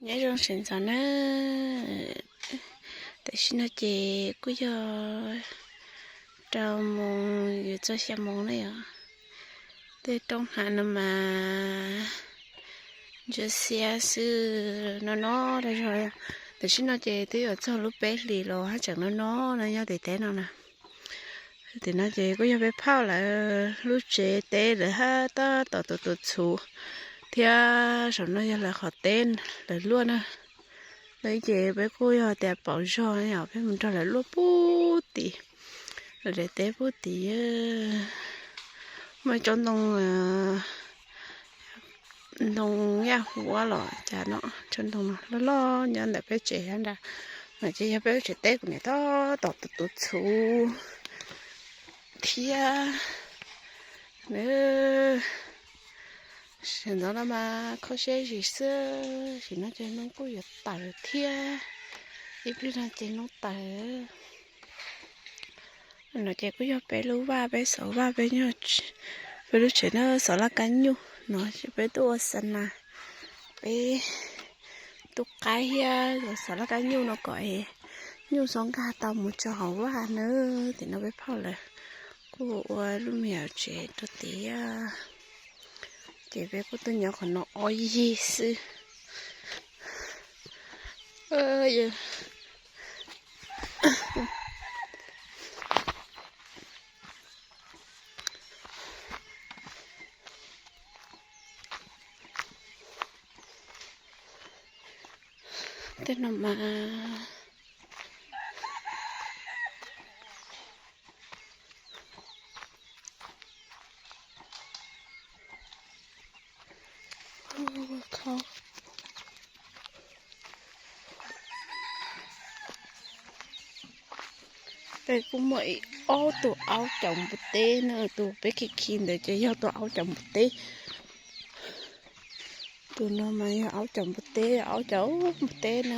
Nyob zoo sawv ntxov na, tam sim no ces kuj yog rau moos yuav txog xya moos na yom. Tej roob hav no mas ntsia xiab xwb, no no rau zog. Tam sim no ces twb yuav txog lub peb hlis los haj tseem no no no nyob tim teb no na. Tim no ces kuj yog peb phauj lawv lub tsev teb, lawv haj tab tom tus tus txhuv thiab. Saum no yog lawv qhov teb lawv luaj na. Lawv ces peb kuj yog tias pauv zog os, peb mus nrog lawv luaj pub tim, lawv daim teb pub tim. Muaj tsob ntoo, ntoo yaj huab los cas no, tsob ntoo loj loj nyob ntawm peb tsev nrad. No ces yog peb lub tsev teb, kuv niam tab tom tus tus txhuv thiab. Sawv ntxov no mas kho siab zim xwb, sim no ces noo kuj yuav tawm thiab, ib pliag no ces noo tawm. No ces kuj yog peb lub vaj, peb xov vaj, peb nyob, peb lub tsev na xov laj kab nyuj no, peb tuaj ua xa nas, peb tuaj qaib thiab xov laj kab nyuj no kom nyuj txhob nkag tau mus tso hauv vaj na. Tim no peb phauj lawv kuj ua lub me nyuam tsev rau tiag, ces peb kuj tuaj nyob qhov no ob yig xwb. Tej no mas Peb kuj muaj ib ob tug aub caum npua teb na, tus peb khi khi ntawd ces yog tus aub caum npua teb. Tus no mas yog aub caum npua teb, aub caum npua teb na.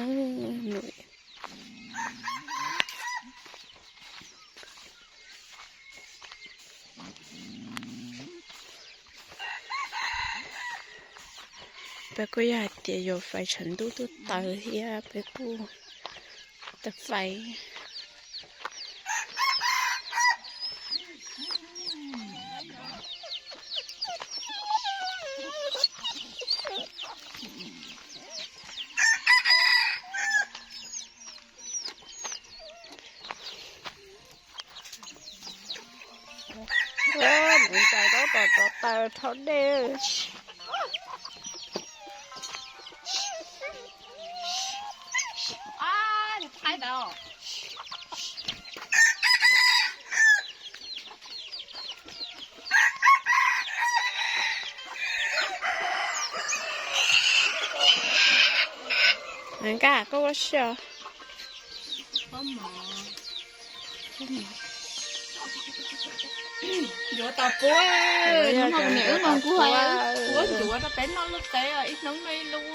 Peb kuj yog hais tias yuav fais tshav ntuj tuaj taws thiab peb kuj tau fais. Nws ncaws tab tom rov taws rhaub dej. Nkaj koj ua si os. Yuav tau puab, hnub no niam wb mas nkuj, puab yuav rau peb noj lub teb ib hnub noj ib lub.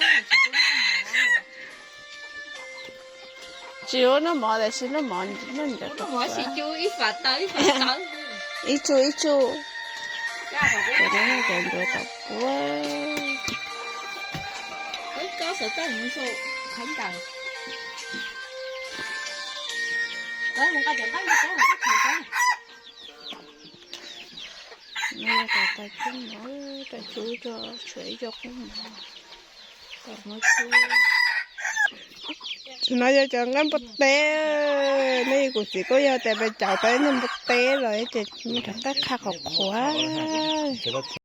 Tsis ua noj mov, tiam sis noj mov noj ntawd, ib tsu ib tsu. Cov no yog cov ncuav tom puab. No yog cov tais kub mov, tais kub tso tshuav ib co kub mov. Tus no yog cov nqaij npua teb, nej kuv txiv kuj yog tias pes caum tau ib tug npua teb los ces rov qab qha qhuav qhuav.